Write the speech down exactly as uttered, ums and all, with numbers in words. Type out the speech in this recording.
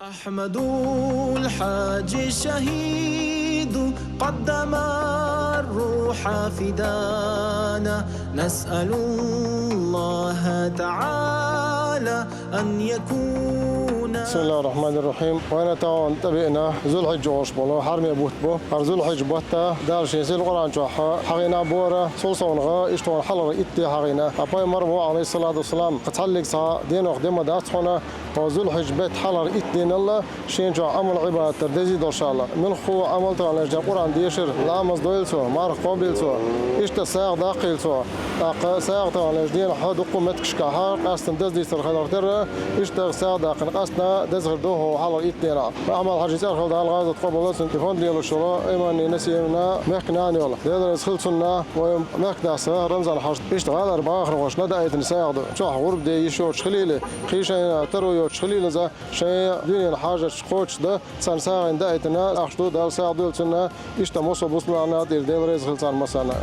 أحمد الحاج الشهيد قدم الروح فدانا، نسأل الله تعالى أن يكون. بسم الله الرحمن الرحيم. Вайна тӀаьхьа тӀабеана Зулхьиджа ош болу хьарме бутт бу. ХӀара Зулхьиджа бутт Дала шен сийлахь Къуръан чохь хьахийна бора, цул совнагӀа иштта вайна хьалхара итт де хьахийна. Ткъа пайхамар ву, Ӏалайхиссалату вассалам, кхин цхьаллиг цхьа денах де ма дац хьуна, хӀо Зулхьиджа бетта хьалхара итт денал шен чохь Ӏамал-Ӏибадат дар дезий долуш аьлла. Муьлхха а Ӏамал тахана лежа Къуръан дешира, ламаз дойла цо, марха кхобийла цо, иштта сагӀа даккхийла цо. ТӀаккха сагӀа тахана лежа дийнахь дуккха меттигашкахь къаьстина деза дийцар хилар терра, иштта сагӀа даккхина къаьстина деза хир ду хӀо хьалхара итт денал. Ахьмад-Хьаьжин цӀерхьал Дала гӀазот къобал лойла цуьнан, и фонд лелош йолу Аймани Насимовна, мехкан нана йолу. Дела реза хила цунна, вайн мехкан дас Рамзан-Хьаьжа иштта гӀалара бахархошна даийтина сагӀа ду. Чохь гӀурба де йиш йоцуш хилийла, кхин шайна таро йоцуш хилийла иза, шайн дуьненан хьажаташ кхочушдан царна сагӀина даийтина ахча ду, Дала сагӀа дойла цунна, иштта массо а бусулба нахана тӀера Дела реза хила царна массарна.